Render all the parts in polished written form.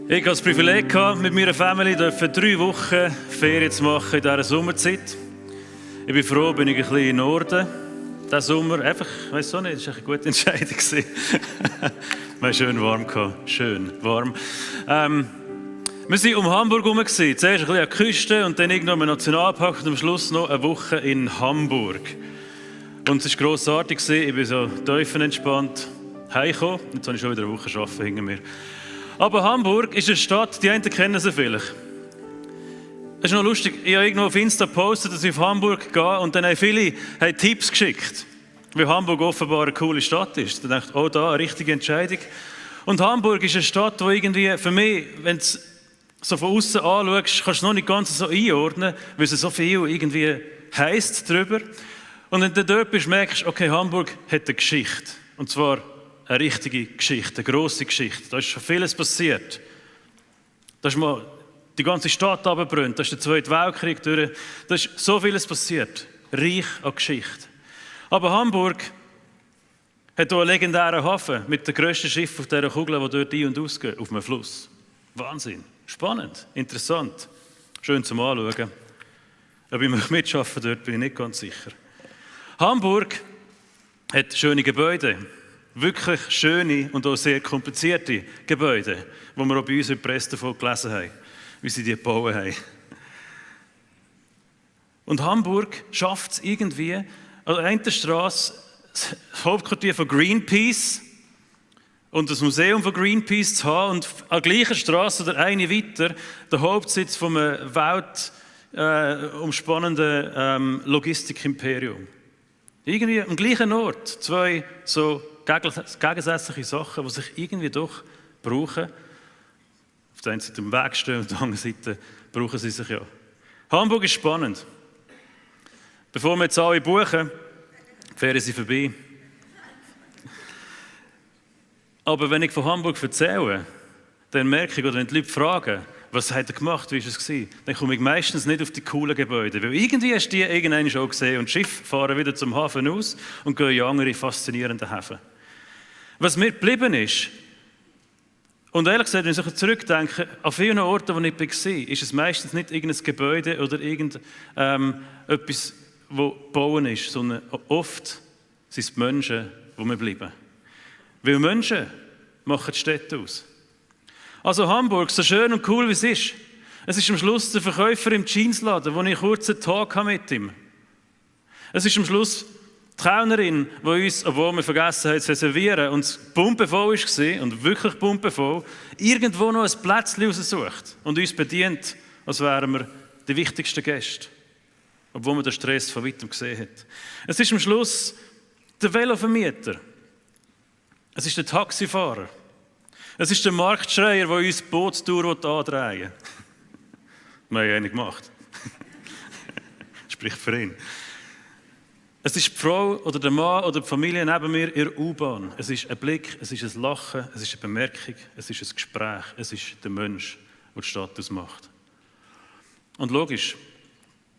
Ich hatte das Privileg, mit meiner Familie 3 Wochen Ferien zu machen in dieser Sommerzeit. Ich bin froh, bin ich ein bisschen im Norden diesen Sommer. Einfach, ich weiss auch nicht, das war eine gute Entscheidung. Wir hatten schön warm. Schön warm. Wir waren um Hamburg herum. Zuerst ein bisschen an der Küste und dann irgendwann im Nationalpark und am Schluss noch eine Woche in Hamburg. Und es war grossartig. Ich bin so tiefenentspannt heimgekommen. Jetzt habe ich schon wieder eine Woche arbeiten hinter mir. Aber Hamburg ist eine Stadt, die einen kennen sie vielleicht. Es ist noch lustig, ich habe irgendwo auf Insta gepostet, dass ich auf Hamburg gehe und dann haben viele Tipps geschickt, weil Hamburg offenbar eine coole Stadt ist. Dann dachte ich, oh, da eine richtige Entscheidung. Und Hamburg ist eine Stadt, die irgendwie für mich, wenn du es so von außen anschaust, kannst du es noch nicht ganz so einordnen, weil es so viel irgendwie heisst darüber. Und wenn du dort bist, merkst du, okay, Hamburg hat eine Geschichte. Und zwar eine richtige Geschichte, eine grosse Geschichte. Da ist schon vieles passiert. Da ist mal die ganze Stadt abgebrannt, da ist der Zweite Weltkrieg durch. Da ist so vieles passiert. Reich an Geschichte. Aber Hamburg hat auch einen legendären Hafen mit dem grössten Schiff auf dieser Kugel, die dort ein- und ausgeht, auf einem Fluss. Wahnsinn. Spannend, interessant. Schön zum Anschauen. Ob ich mitarbeiten dort, bin ich nicht ganz sicher. Hamburg hat schöne Gebäude. Wirklich schöne und auch sehr komplizierte Gebäude, die wir auch bei uns in der Presse davon gelesen haben, wie sie die gebaut haben. Und Hamburg schafft es irgendwie, an einer Straße das Hauptquartier von Greenpeace und das Museum von Greenpeace zu haben und an der gleichen Straße oder eine weiter der Hauptsitz von einem weltumspannenden Logistikimperium. Irgendwie am gleichen Ort, 2 so gegensätzliche Sachen, die sich irgendwie doch brauchen. Auf der einen Seite im Weg stehen, auf der anderen Seite brauchen sie sich ja. Hamburg ist spannend. Bevor wir jetzt alle buchen, die Ferien sind vorbei. Aber wenn ich von Hamburg erzähle, dann merke ich, oder wenn die Leute fragen, was hat er gemacht, wie war es gewesen, dann komme ich meistens nicht auf die coolen Gebäude, weil irgendwie hast du die irgendwann schon gesehen und die Schiffe fahren wieder zum Hafen aus und gehen in andere faszinierende Häfen. Was mir geblieben ist, und ehrlich gesagt, wenn ich zurückdenke, an vielen Orten, wo ich war, ist es meistens nicht irgendein Gebäude oder etwas, das gebaut ist, sondern oft sind es die Menschen, die mir bleiben. Weil Menschen machen die Städte aus. Also Hamburg, so schön und cool wie es ist am Schluss der Verkäufer im Jeansladen, wo ich kurz einen Talk mit ihm hatte. Es ist am Schluss die Kellnerin, die uns, obwohl wir vergessen haben zu reservieren und es pumpevoll war, und wirklich pumpevoll, irgendwo noch ein Plätzchen raussucht und uns bedient, als wären wir die wichtigsten Gäste. Obwohl man den Stress von weitem gesehen hat. Es ist am Schluss der Velovermieter. Es ist der Taxifahrer. Es ist der Marktschreier, der uns die Bootstour andrehen will. Wir haben ja nicht gemacht. Spricht für ihn. Es ist die Frau oder der Mann oder die Familie neben mir in der U-Bahn. Es ist ein Blick, es ist ein Lachen, es ist eine Bemerkung, es ist ein Gespräch, es ist der Mensch, der die Stadt ausmacht. Und logisch,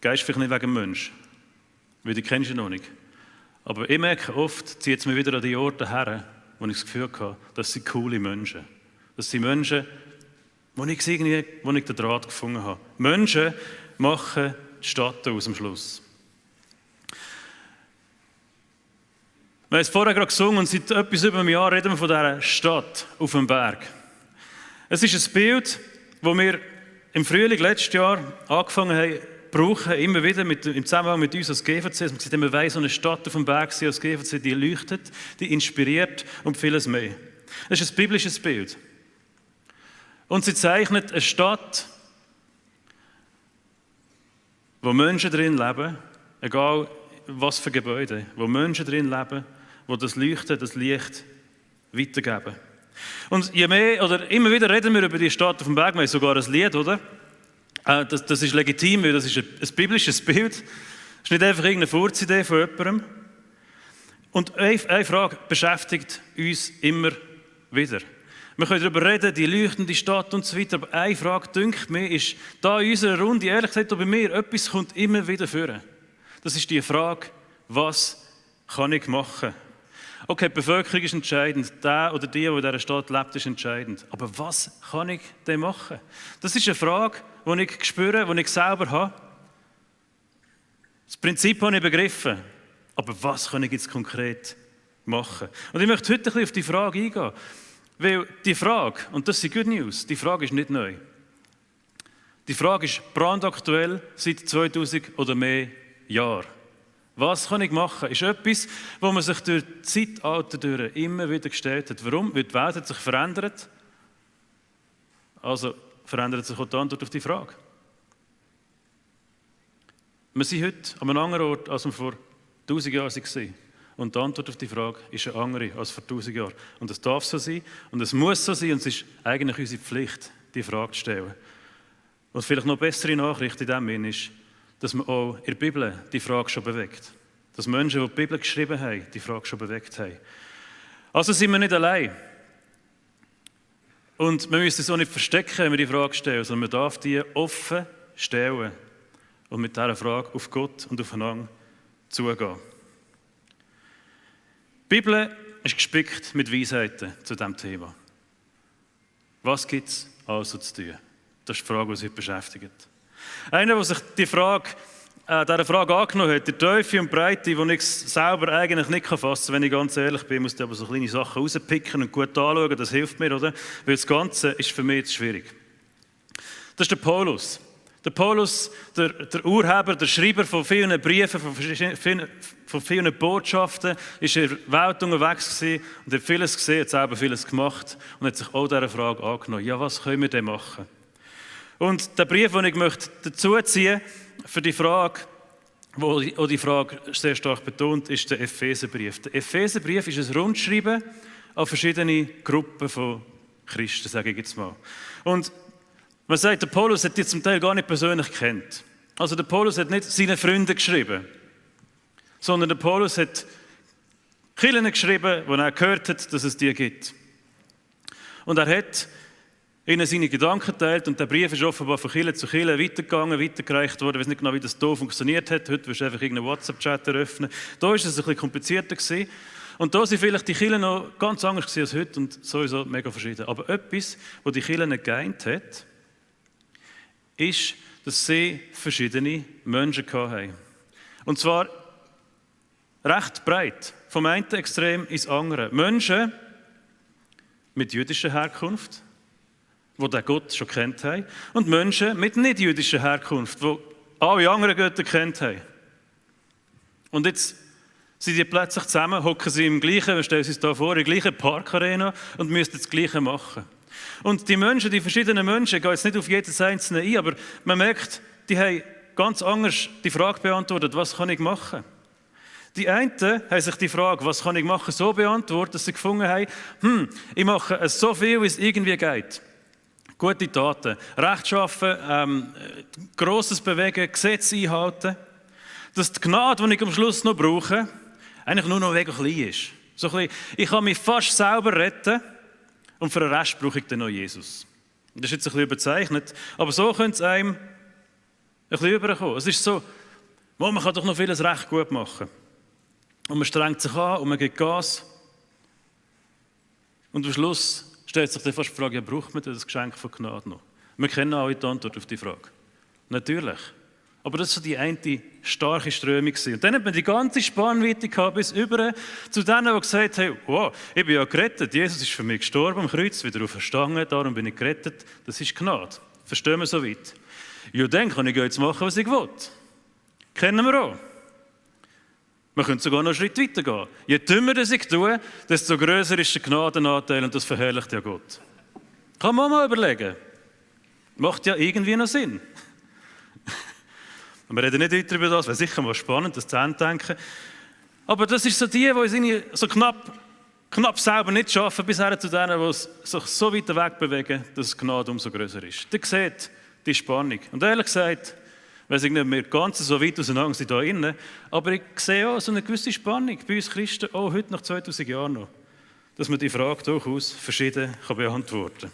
gehst vielleicht nicht wegen dem Mensch, weil die kennst du noch nicht. Aber ich merke oft, zieht es mich wieder an die Orte her, wo ich das Gefühl habe, das sind coole Menschen. Das sind Menschen, wo ich den Draht gefunden habe. Menschen machen die Stadt aus am Schluss. Wir haben es vorher gerade gesungen und seit etwas über einem Jahr reden wir von dieser Stadt auf dem Berg. Es ist ein Bild, das wir im Frühling letztes Jahr angefangen haben, brauchen, immer wieder im Zusammenhang mit uns als GVC. Wir gesagt, wir wollen so eine Stadt auf dem Berg sein als GVC, die leuchtet, die inspiriert und vieles mehr. Das ist ein biblisches Bild. Und sie zeichnet eine Stadt, wo Menschen drin leben, egal was für Gebäude, wo Menschen drin leben, wo das Leuchten, das Licht weitergeben. Und je mehr, oder immer wieder reden wir über die Stadt auf dem Berg, wir haben sogar ein Lied, oder? Das ist legitim, weil das ist ein biblisches Bild. Das ist nicht einfach irgendeine Furzidee von jemandem. Und eine Frage beschäftigt uns immer wieder. Wir können darüber reden, die leuchtende Stadt und so weiter, aber eine Frage, dünkt mir, ist da in unserer Runde, ehrlich gesagt, auch bei mir, etwas kommt immer wieder vor. Das ist die Frage, was kann ich machen? Okay, die Bevölkerung ist entscheidend, der oder die in dieser Stadt lebt, ist entscheidend. Aber was kann ich denn machen? Das ist eine Frage, die ich spüre, die ich selber habe. Das Prinzip habe ich begriffen. Aber was kann ich jetzt konkret machen? Und ich möchte heute ein bisschen auf die Frage eingehen. Weil die Frage, und das ist Good News, die Frage ist nicht neu. Die Frage ist brandaktuell seit 2000 oder mehr Jahren. Was kann ich machen? Ist etwas, wo man sich durch die Zeitalter durch immer wieder gestellt hat. Warum? Weil die Welt hat sich verändert. Also verändert sich auch die Antwort auf die Frage. Wir sind heute an einem anderen Ort, als wir vor 1000 Jahren waren. Und die Antwort auf die Frage ist eine andere als vor 1000 Jahren. Und es darf so sein und es muss so sein und es ist eigentlich unsere Pflicht, die Frage zu stellen. Und vielleicht noch eine bessere Nachricht in dem Sinne ist, dass man auch in der Bibel die Frage schon bewegt. Dass Menschen, die die Bibel geschrieben haben, die Frage schon bewegt haben. Also sind wir nicht allein. Und wir müssen es auch nicht verstecken, wenn wir die Frage stellen, sondern man darf die offen stellen und mit dieser Frage auf Gott und aufeinander zugehen. Die Bibel ist gespickt mit Weisheiten zu diesem Thema. Was gibt es also zu tun? Das ist die Frage, die uns heute beschäftigt. Einer, der sich dieser Frage angenommen hat, die Tiefe und Breite, die ich selber eigentlich nicht fassen kann, wenn ich ganz ehrlich bin, muss ich aber so kleine Sachen rauspicken und gut anschauen, das hilft mir, oder? Weil das Ganze ist für mich jetzt schwierig. Das ist der Paulus. Der Paulus, der Urheber, der Schreiber von vielen Briefen, von vielen Botschaften, ist in der Welt unterwegs gewesen und hat vieles gesehen, hat selber vieles gemacht und hat sich auch dieser Frage angenommen. Ja, was können wir denn machen? Und der Brief, den ich dazu ziehen möchte, für die Frage, wo die Frage sehr stark betont, ist der Epheserbrief. Der Epheserbrief ist ein Rundschreiben an verschiedene Gruppen von Christen, sage ich jetzt mal. Und man sagt, der Paulus hat die zum Teil gar nicht persönlich kennt. Also der Paulus hat nicht seinen Freunden geschrieben, sondern der Paulus hat Kirchen geschrieben, wo er gehört hat, dass es die gibt. Und er hat ihnen seine Gedanken geteilt und der Brief ist offenbar von Kirche zu Kirche weitergereicht worden. Ich weiß nicht genau, wie das hier funktioniert hat. Heute wirst du einfach irgendeinen WhatsApp-Chat eröffnen. Da war es ein bisschen komplizierter gewesen. Und da sind vielleicht die Kirchen noch ganz anders als heute und sowieso mega verschieden. Aber etwas, was die Kirchen geeint hat, ist, dass sie verschiedene Menschen hatten. Und zwar recht breit, vom einen Extrem ins andere. Menschen mit jüdischer Herkunft, die den Gott schon kennt haben, und Menschen mit nicht jüdischer Herkunft, die alle anderen Götter kennt haben. Und jetzt sind die plötzlich zusammen, hocken sie im gleichen, wir stellen uns da vor, in der gleichen Parkarena und müssen das Gleiche machen. Und die Menschen, die verschiedenen Menschen, ich gehe jetzt nicht auf jedes Einzelne ein, aber man merkt, die haben ganz anders die Frage beantwortet, was kann ich machen? Die einen haben sich die Frage, was kann ich machen, so beantwortet, dass sie gefunden haben, ich mache so viel, wie es irgendwie geht. Gute Taten, Rechtschaffen, Grosses bewegen, Gesetze einhalten, dass die Gnade, die ich am Schluss noch brauche, eigentlich nur noch mega klein ist. So ein bisschen, ich kann mich fast selber retten und für den Rest brauche ich dann noch Jesus. Das ist jetzt ein bisschen überzeichnet, aber so könnte es einem ein bisschen überkommen. Es ist so, man kann doch noch vieles recht gut machen. Und man strengt sich an und man gibt Gas. Und am Schluss stellt sich dann fast die Frage, ja, braucht man das Geschenk von Gnade noch? Wir kennen alle die Antwort auf die Frage. Natürlich. Aber das war so die eine starke Strömung. Und dann hat man die ganze Spannweite gehabt, bis über zu denen, die gesagt haben, wow, ich bin ja gerettet. Jesus ist für mich gestorben am Kreuz, wieder auferstanden, darum bin ich gerettet. Das ist Gnade. Verstehen wir so weit? Ja, dann kann ich jetzt machen, was ich will. Kennen wir auch. Man könnte sogar noch einen Schritt weiter gehen. Je dümmer das ich tue, desto grösser ist der Gnadenanteil und das verherrlicht ja Gott. Kann man mal überlegen. Macht ja irgendwie noch Sinn. Wir reden nicht weiter über das, wäre sicher mal spannend, das zu Ende denken. Aber das ist so die so knapp selber nicht schaffen, bis hin zu denen, die sich so weit weg bewegen, dass die Gnade umso grösser ist. Ihr seht die Spannung. Und ehrlich gesagt, weiß ich nicht, wir ganz so weit auseinander sind da innen, aber ich sehe auch so eine gewisse Spannung bei uns Christen, auch heute nach 2000 Jahren noch, dass man die Frage durchaus verschieden beantworten kann.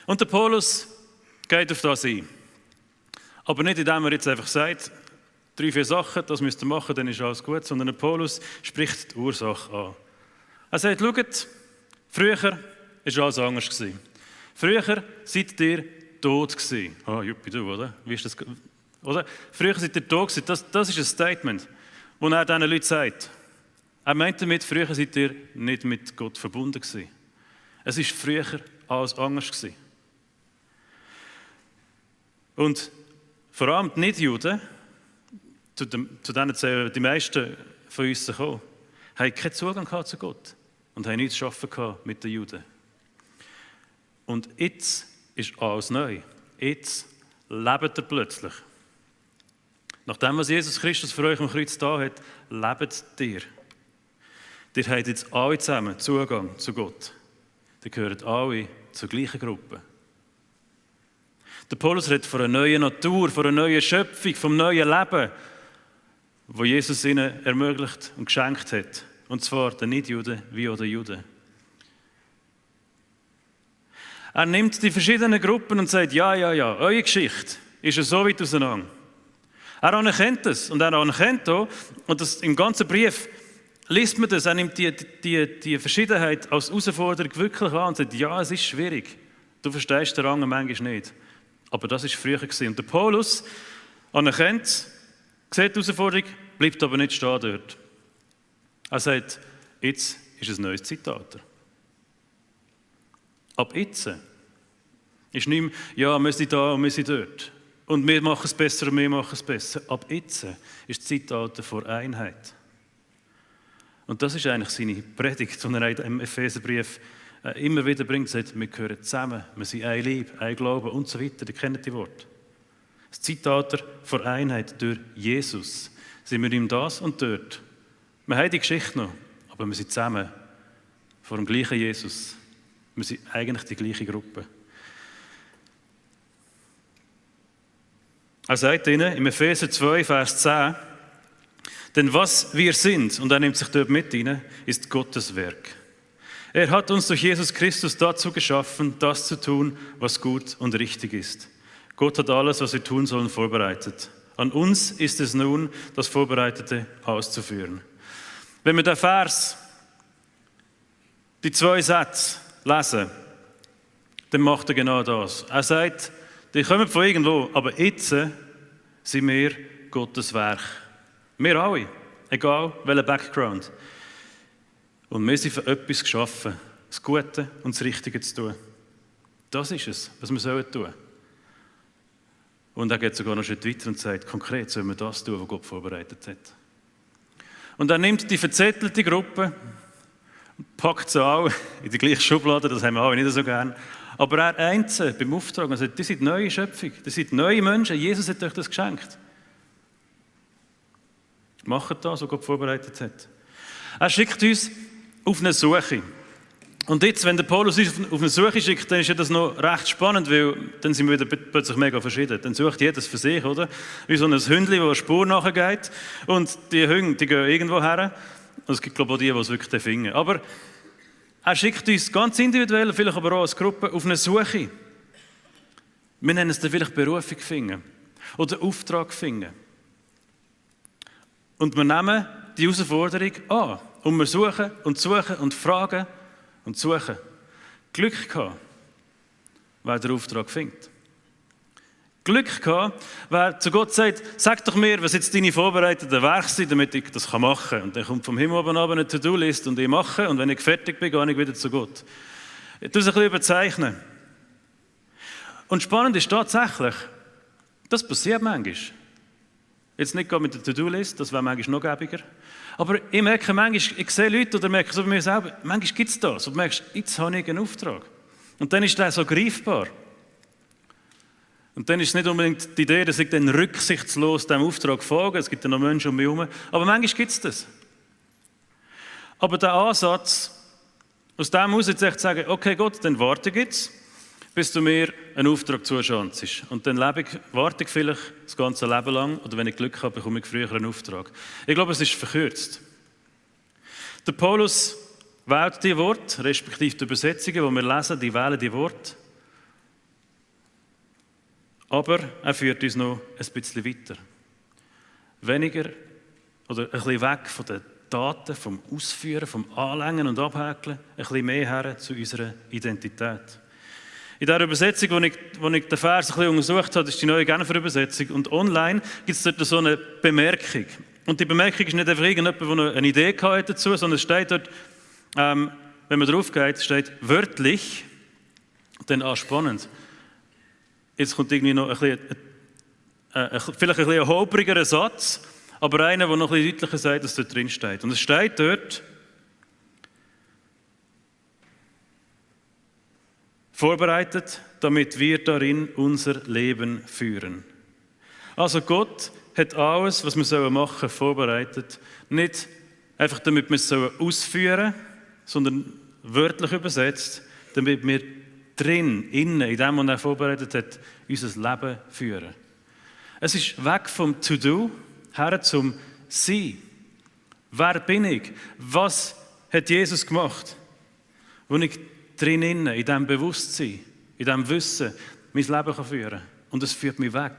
Und der Paulus geht auf das ein. Aber nicht, indem er jetzt einfach sagt, 3, 4 Sachen, das müsst ihr machen, dann ist alles gut. Sondern der Paulus spricht die Ursache an. Er sagt, schaut, früher war alles anders gewesen. Früher seid ihr tot gewesen. Ah, Juppi, du, oder? Wie ist das? Oder? Früher seid ihr tot gewesen. Das ist ein Statement, das er diesen Leuten sagt. Er meint damit, früher seid ihr nicht mit Gott verbunden gewesen. Es war früher alles anders gewesen. Und vor allem die Nichtjuden, zu denen zählen die meisten von uns gekommen, haben keinen Zugang zu Gott und haben nichts zu schaffen mit den Juden. Und jetzt ist alles neu. Jetzt lebt ihr plötzlich. Nachdem, was Jesus Christus für euch am Kreuz da hat, lebt ihr. Ihr habt jetzt alle zusammen Zugang zu Gott. Ihr gehört alle zur gleichen Gruppe. Der Paulus redet von einer neuen Natur, von einer neuen Schöpfung, vom neuen Leben, das Jesus ihnen ermöglicht und geschenkt hat. Und zwar den Nichtjuden wie auch den Juden. Er nimmt die verschiedenen Gruppen und sagt, ja, eure Geschichte ist ja so weit auseinander. Er anerkennt es und er anerkennt auch, und das im ganzen Brief liest man das, er nimmt die Verschiedenheit als Herausforderung wirklich an und sagt, ja, es ist schwierig. Du verstehst den Rang manchmal nicht. Aber das war früher gewesen. Und der Paulus anerkennt es, sieht die Herausforderung, bleibt aber nicht stehen dort. Er sagt, jetzt ist ein neues Zeitalter. Ab jetzt ist nicht mehr, ja, wir sind da und wir sind dort. Und wir machen es besser und wir machen es besser. Ab jetzt ist das Zeitalter vor Einheit. Und das ist eigentlich seine Predigt, die er im Epheserbrief immer wieder bringt, sagt, wir gehören zusammen, wir sind ein Leib, ein Glaube und so weiter. Ihr kennt die Worte. Das Zeitalter vor Einheit durch Jesus. Sind wir ihm das und dort. Wir haben die Geschichte noch, aber wir sind zusammen vor dem gleichen Jesus. Wir sind eigentlich die gleiche Gruppe. Er sagt ihnen im Epheser 2, Vers 10, denn was wir sind, und er nimmt sich dort mit rein, ist Gottes Werk. Er hat uns durch Jesus Christus dazu geschaffen, das zu tun, was gut und richtig ist. Gott hat alles, was wir tun sollen, vorbereitet. An uns ist es nun, das Vorbereitete auszuführen. Wenn wir den Vers, die 2 Sätze lesen, dann macht er genau das. Er sagt, die kommen von irgendwo, aber jetzt sind wir Gottes Werk. Wir alle, egal welcher Background. Und wir sind für etwas geschaffen, das Gute und das Richtige zu tun. Das ist es, was wir tun sollen. Und er geht sogar noch einen Schritt weiter und sagt, konkret sollen wir das tun, was Gott vorbereitet hat. Und er nimmt die verzettelte Gruppe und packt sie auch in die gleiche Schublade, das haben wir alle nicht so gern. Aber er eint sie beim Auftrag und sagt, das sind neue Schöpfung, das sind neue Menschen, Jesus hat euch das geschenkt. Macht das, was Gott vorbereitet hat. Er schickt uns auf eine Suche. Und jetzt, wenn der Paulus uns auf eine Suche schickt, dann ist ja das noch recht spannend, weil dann sind wir wieder plötzlich mega verschieden. Dann sucht jedes für sich, oder? Wie so ein Hündchen, das eine Spur nachgeht. Und die Hunde, die gehen irgendwo her. Und es gibt, glaube ich, auch die, die es wirklich finden. Aber er schickt uns ganz individuell, vielleicht aber auch als Gruppe, auf eine Suche. Wir nennen es dann vielleicht Berufung finden. Oder Auftrag finden. Und wir nehmen die Herausforderung an. Und wir suchen und fragen und suchen. Glück gehabt, wer den Auftrag findet. Glück gehabt, wer zu Gott sagt, sag doch mir, was jetzt deine vorbereiteten Werke sind, damit ich das machen kann. Und dann kommt vom Himmel oben eine To-Do-List und ich mache. Und wenn ich fertig bin, gehe ich wieder zu Gott. Ich tue es ein bisschen überzeichnen. Und spannend ist tatsächlich, das passiert manchmal. Jetzt nicht mit der To-Do-List, das wäre manchmal noch gäbiger. Aber ich merke manchmal, ich sehe Leute oder merke so bei mir selber, manchmal gibt es das. Und du merkst, jetzt habe ich einen Auftrag. Und dann ist der so greifbar. Und dann ist es nicht unbedingt die Idee, dass ich dann rücksichtslos diesem Auftrag folge. Es gibt ja noch Menschen um mich herum. Aber manchmal gibt es das. Aber der Ansatz, aus dem heraus jetzt echt zu sagen, okay Gott, dann warte ich jetzt, bis du mir einen Auftrag zuschanzt. Und dann warte ich vielleicht das ganze Leben lang, oder wenn ich Glück habe, bekomme ich früher einen Auftrag. Ich glaube, es ist verkürzt. Der Paulus wählt die Worte, respektive die Übersetzungen, die wir lesen, die wählen die Worte. Aber er führt uns noch ein bisschen weiter. weniger oder ein bisschen weg von den Taten, vom Ausführen, vom Anlängen und Abhäkeln, ein bisschen mehr her zu unserer Identität. In der Übersetzung, wo ich den Vers ein bisschen untersucht habe, ist die neue Genfer Übersetzung. Und online gibt es dort so eine Bemerkung. Und die Bemerkung ist nicht einfach irgendjemand, der noch eine Idee hatte dazu, sondern es steht dort, wenn man drauf geht, steht wörtlich, dann spannend. Jetzt kommt irgendwie noch vielleicht ein bisschen holprigerer Satz, aber einer, der noch ein bisschen deutlicher sagt, dass dort drin steht. Und es steht dort, vorbereitet, damit wir darin unser Leben führen. Also Gott hat alles, was wir machen sollen, vorbereitet. Nicht einfach, damit wir es ausführen sollen, sondern wörtlich übersetzt, damit wir drin, innen, in dem, was er vorbereitet hat, unser Leben führen. Es ist weg vom To-Do, her zum Sein. Wer bin ich? Was hat Jesus gemacht? Wo ich drinnen, in diesem Bewusstsein, in diesem Wissen, mein Leben führen kann. Und es führt mich weg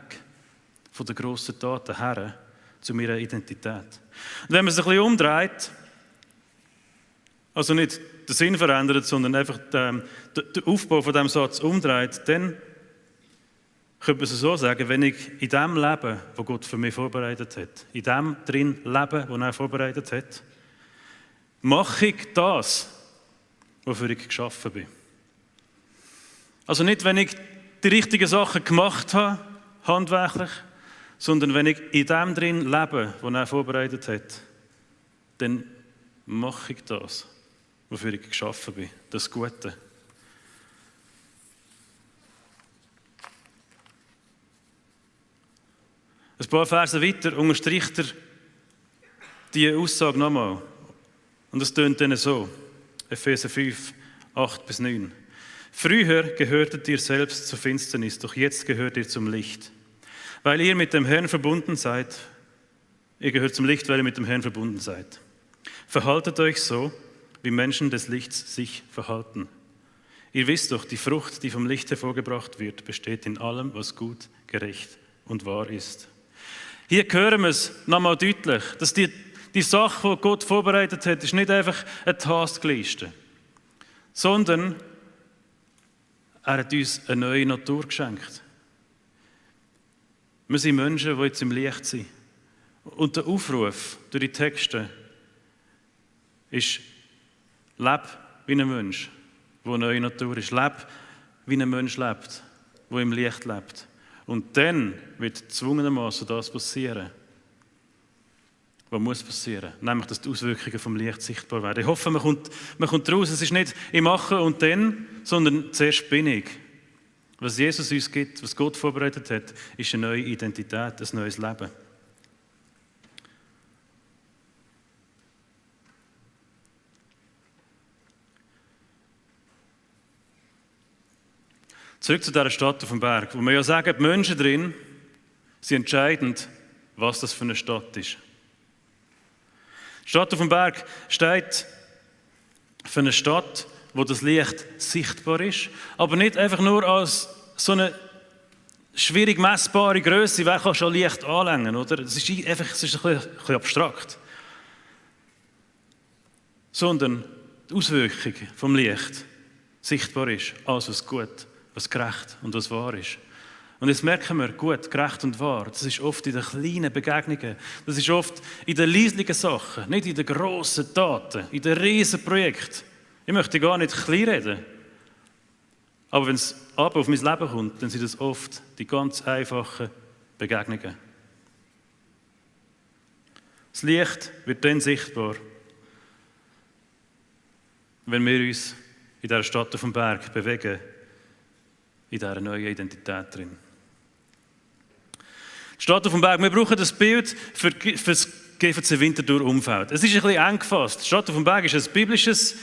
von den grossen Taten her zu meiner Identität. Und wenn man es ein bisschen umdreht, also nicht den Sinn verändert, sondern einfach den Aufbau von diesem Satz umdreht, dann könnte man es so sagen, wenn ich in dem Leben, das Gott für mich vorbereitet hat, in dem drin lebe, das er vorbereitet hat, mache ich das, wofür ich geschaffen bin. Also nicht, wenn ich die richtigen Sachen gemacht habe, handwerklich, sondern wenn ich in dem drin lebe, was er vorbereitet hat, dann mache ich das, wofür ich geschaffen bin, das Gute. Ein paar Verse weiter unterstreicht er diese Aussage nochmal. Und es tönt dann so. Epheser 5, 8-9. Früher gehörtet ihr selbst zur Finsternis, doch jetzt gehört ihr zum Licht. Weil ihr mit dem Herrn verbunden seid, ihr gehört zum Licht, weil ihr mit dem Herrn verbunden seid. Verhaltet euch so, wie Menschen des Lichts sich verhalten. Ihr wisst doch, die Frucht, die vom Licht hervorgebracht wird, besteht in allem, was gut, gerecht und wahr ist. Hier hören wir es nochmal deutlich, dass die Sache, die Gott vorbereitet hat, ist nicht einfach eine Taskliste, sondern er hat uns eine neue Natur geschenkt. Wir sind Menschen, die jetzt im Licht sind. Und der Aufruf durch die Texte ist, leb wie ein Mensch, der eine neue Natur ist. Leb wie ein Mensch lebt, der im Licht lebt. Und dann wird gezwungenermaßen das passieren, was muss passieren, nämlich, dass die Auswirkungen vom Licht sichtbar werden. Ich hoffe, man kommt raus. Es ist nicht ich mache und dann, sondern zuerst bin ich. Was Jesus uns gibt, was Gott vorbereitet hat, ist eine neue Identität, ein neues Leben. Zurück zu dieser Stadt auf dem Berg, wo wir ja sagen, die Menschen drin sind entscheidend, was das für eine Stadt ist. Die Stadt auf dem Berg steht für eine Stadt, wo das Licht sichtbar ist, aber nicht einfach nur als so eine schwierig messbare Größe, wer kann schon Licht anlängen, oder? Es ist ein bisschen abstrakt. Sondern die Auswirkung vom Licht sichtbar ist, alles was gut, was gerecht und was wahr ist. Und jetzt merken wir, gut, gerecht und wahr, das ist oft in den kleinen Begegnungen, das ist oft in den leislichen Sachen, nicht in den grossen Taten, in den riesen Projekten. Ich möchte gar nicht klein reden. Aber wenn es aber auf mein Leben kommt, dann sind das oft die ganz einfachen Begegnungen. Das Licht wird dann sichtbar, wenn wir uns in dieser Stadt auf dem Berg bewegen, in dieser neuen Identität drin. Die Stadt auf dem Berg, wir brauchen das Bild für das GVC Winterthur-Umfeld. Es ist ein bisschen eng gefasst. Die Stadt auf dem Berg ist ein biblisches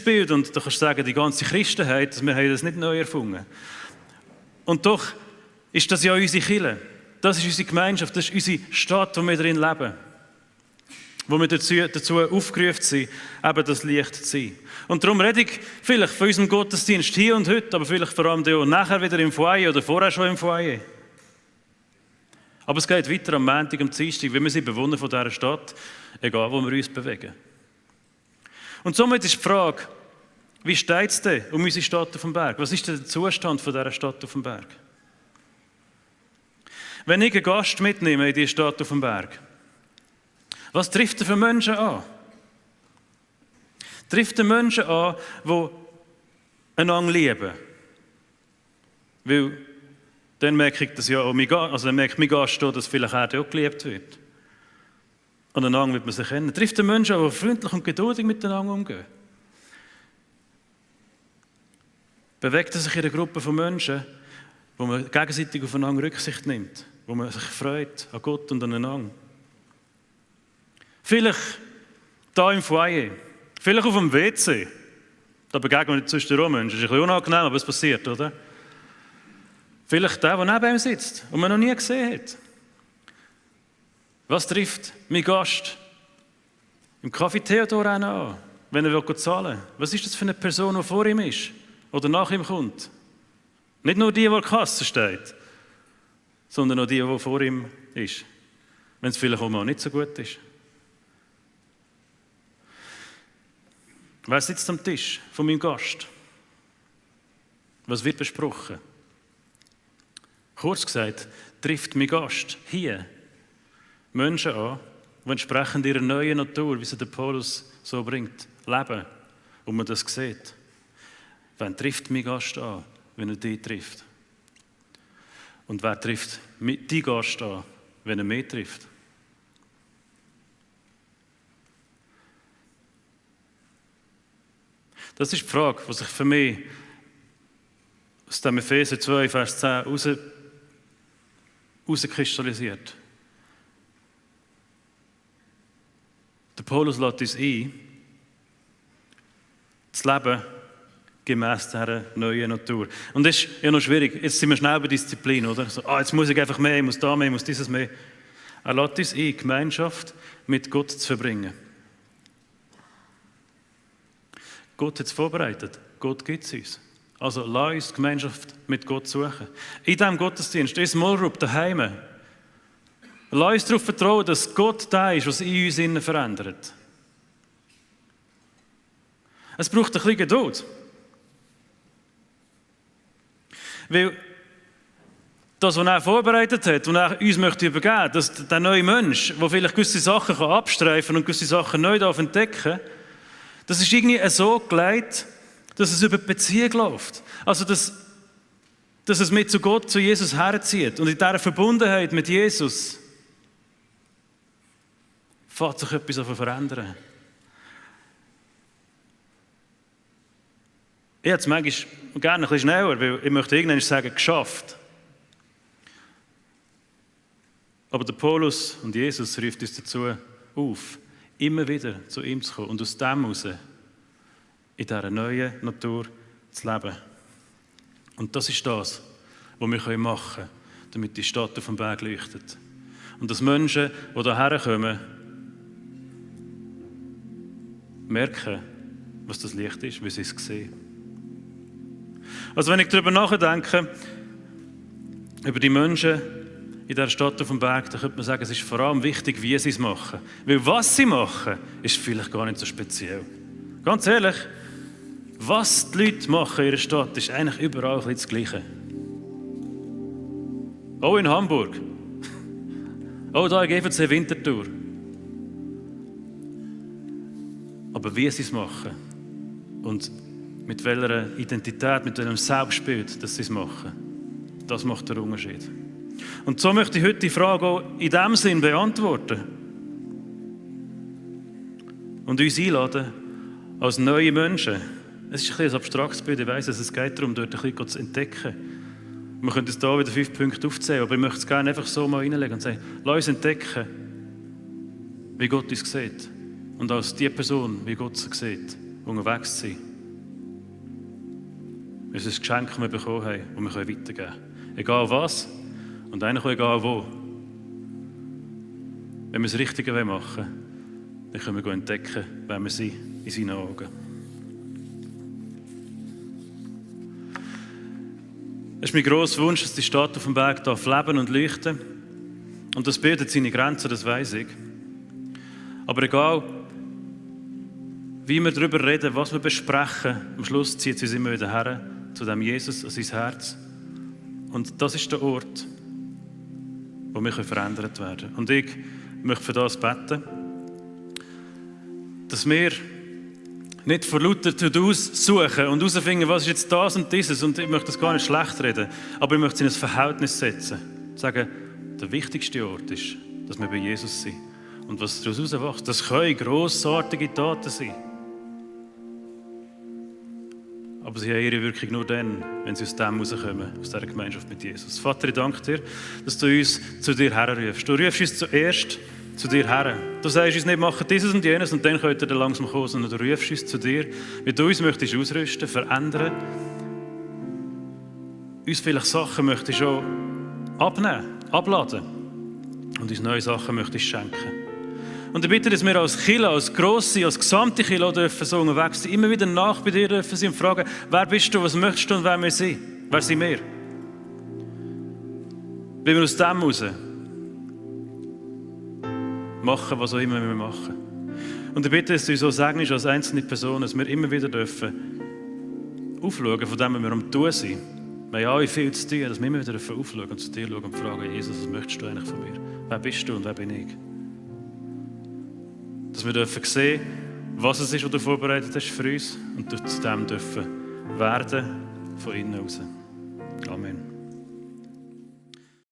Bild und da kannst du sagen, die ganze Christenheit, wir haben das nicht neu erfunden. Und doch ist das ja unsere Kirche. Das ist unsere Gemeinschaft, das ist unsere Stadt, wo wir drin leben. Wo wir dazu aufgerufen sind, eben das Licht zu sein. Und darum rede ich vielleicht von unserem Gottesdienst hier und heute, aber vielleicht vor allem auch nachher wieder im Foyer oder vorher schon im Foyer. Aber es geht weiter am Montag, am Dienstag, wie wir sind Bewohner von dieser Stadt, egal wo wir uns bewegen. Und somit ist die Frage, wie steht es denn um unsere Stadt auf dem Berg? Was ist denn der Zustand von dieser Stadt auf dem Berg? Wenn ich einen Gast mitnehme in diese Stadt auf dem Berg, was trifft er für Menschen an? Trifft er Menschen an, die einander lieben? Weil dann merke ich, dass ja auch mein Gast, dass vielleicht auch geliebt wird. Und einander wird man sich kennen. Trifft er Menschen an, die freundlich und geduldig miteinander umgehen? Bewegt er sich in einer Gruppe von Menschen, wo man gegenseitig aufeinander Rücksicht nimmt, wo man sich freut an Gott und aneinander? Vielleicht hier im Foyer, vielleicht auf dem WC. Da begegnen wir zwischen den Menschen. Das ist ein bisschen unangenehm, aber es passiert, oder? Vielleicht der neben ihm sitzt und man noch nie gesehen hat. Was trifft mein Gast im Café Theodor an, wenn er zahlen will? Was ist das für eine Person, die vor ihm ist oder nach ihm kommt? Nicht nur die an der Kasse steht, sondern auch die vor ihm ist. Wenn es vielleicht auch mal nicht so gut ist. Wer sitzt am Tisch von meinem Gast? Was wird besprochen? Kurz gesagt, trifft mein Gast hier Menschen an, die entsprechend ihrer neuen Natur, wie sie der Paulus so bringt, leben und man das sieht. Wer trifft mein Gast an, wenn er dich trifft? Und wer trifft deinen Gast an, wenn er mich trifft? Das ist die Frage, die sich für mich aus dem Epheser 2, Vers 10 herauskristallisiert. Der Paulus lädt uns ein, zu leben gemäss dieser neuen Natur. Und das ist ja noch schwierig. Jetzt sind wir schnell bei Disziplin, oder? So, jetzt muss ich einfach mehr, ich muss da mehr, ich muss dieses mehr. Er lädt uns ein, Gemeinschaft mit Gott zu verbringen. Gott hat es vorbereitet. Gott gibt es uns. Also lass uns die Gemeinschaft mit Gott suchen. In diesem Gottesdienst, in Small Group, daheim. Lass uns darauf vertrauen, dass Gott da ist, was in uns innen verändert. Es braucht ein bisschen Geduld. Weil das, was er vorbereitet hat und er uns möchte übergeben, dass der neue Mensch, der vielleicht gewisse Sachen abstreifen und gewisse Sachen neu entdecken darf, das ist irgendwie so gelegt, dass es über die Beziehung läuft. Also, dass es mit zu Gott, zu Jesus herzieht. Und in dieser Verbundenheit mit Jesus fängt sich etwas an zu verändern. Ich hätte es manchmal gerne ein bisschen schneller, weil ich möchte irgendwann sagen, geschafft. Aber der Paulus und Jesus ruft uns dazu auf, immer wieder zu ihm zu kommen und aus dem heraus in dieser neuen Natur zu leben. Und das ist das, was wir machen können, damit die Stadt auf dem Berg leuchtet. Und dass Menschen, die hierher kommen, merken, was das Licht ist, wie sie es sehen. Also wenn ich darüber nachdenke, über die Menschen in dieser Stadt auf dem Berg, dann könnte man sagen, es ist vor allem wichtig, wie sie es machen. Weil was sie machen, ist vielleicht gar nicht so speziell. Ganz ehrlich, was die Leute machen in ihrer Stadt, ist eigentlich überall ein bisschen das Gleiche. Auch in Hamburg. Auch da in GVC Winterthur. Aber wie sie es machen und mit welcher Identität, mit welchem Selbstbild, dass sie es machen, das macht den Unterschied. Und so möchte ich heute die Frage auch in diesem Sinn beantworten. Und uns einladen, als neue Menschen. Es ist ein abstraktes Bild, ich weiss, es geht darum, dort ein bisschen zu entdecken. Wir können uns hier wieder 5 Punkte aufzählen, aber ich möchte es gerne einfach so mal reinlegen und sagen, lass uns entdecken, wie Gott uns sieht. Und als die Person, wie Gott sie sieht, unterwegs zu sein. Es ist ein Geschenk, das wir bekommen haben, das wir weitergeben können. Egal was und eigentlich auch egal wo. Wenn wir das Richtige machen wollen, dann können wir entdecken, wer wir sind in seinen Augen. Es ist mein grosser Wunsch, dass die Stadt auf dem Berg leben und leuchten darf. Und das bildet seine Grenzen, das weiss ich. Aber egal, wie wir darüber reden, was wir besprechen, am Schluss zieht es uns immer wieder her zu dem Jesus an sein Herz. Und das ist der Ort, wo wir verändert werden können. Und ich möchte für das beten, dass wir nicht vor lauter To-Dos suchen und herausfinden, was ist jetzt das und dieses. Und ich möchte das gar nicht schlecht reden, aber ich möchte es in ein Verhältnis setzen. Sagen, der wichtigste Ort ist, dass wir bei Jesus sind. Und was daraus herauswächst, das können grossartige Taten sein. Aber sie haben ihre Wirkung nur dann, wenn sie aus dem rauskommen, aus dieser Gemeinschaft mit Jesus. Vater, ich danke dir, dass du uns zu dir herrufst. Du rufst uns zuerst zu dir her. Du sagst uns nicht, machen dieses und jenes und dann könnt ihr dann langsam kommen, sondern du rufst uns zu dir, wie du uns möchtest ausrüsten, verändern. Uns vielleicht Sachen möchtest du auch abnehmen, abladen und uns neue Sachen möchtest schenken. Und ich bitte, dass wir als Kirche, als Grosse, als gesamte Kirche dürfen so unterwegs sein, immer wieder nach bei dir dürfen sein und fragen, wer bist du, was möchtest du und wer wir sind? Wer sind wir? Wenn wir aus dem raus machen, was auch immer wir machen. Und ich bitte, dass du uns so segnest als einzelne Person, dass wir immer wieder dürfen aufschauen, von dem wir am Tun sind. Wir haben alle viel zu tun, dass wir immer wieder dürfen aufschauen und zu dir schauen und fragen, Jesus, was möchtest du eigentlich von mir? Wer bist du und wer bin ich? Dass wir dürfen sehen, was es ist, was du vorbereitet hast für uns und zu dem dürfen werden von innen raus.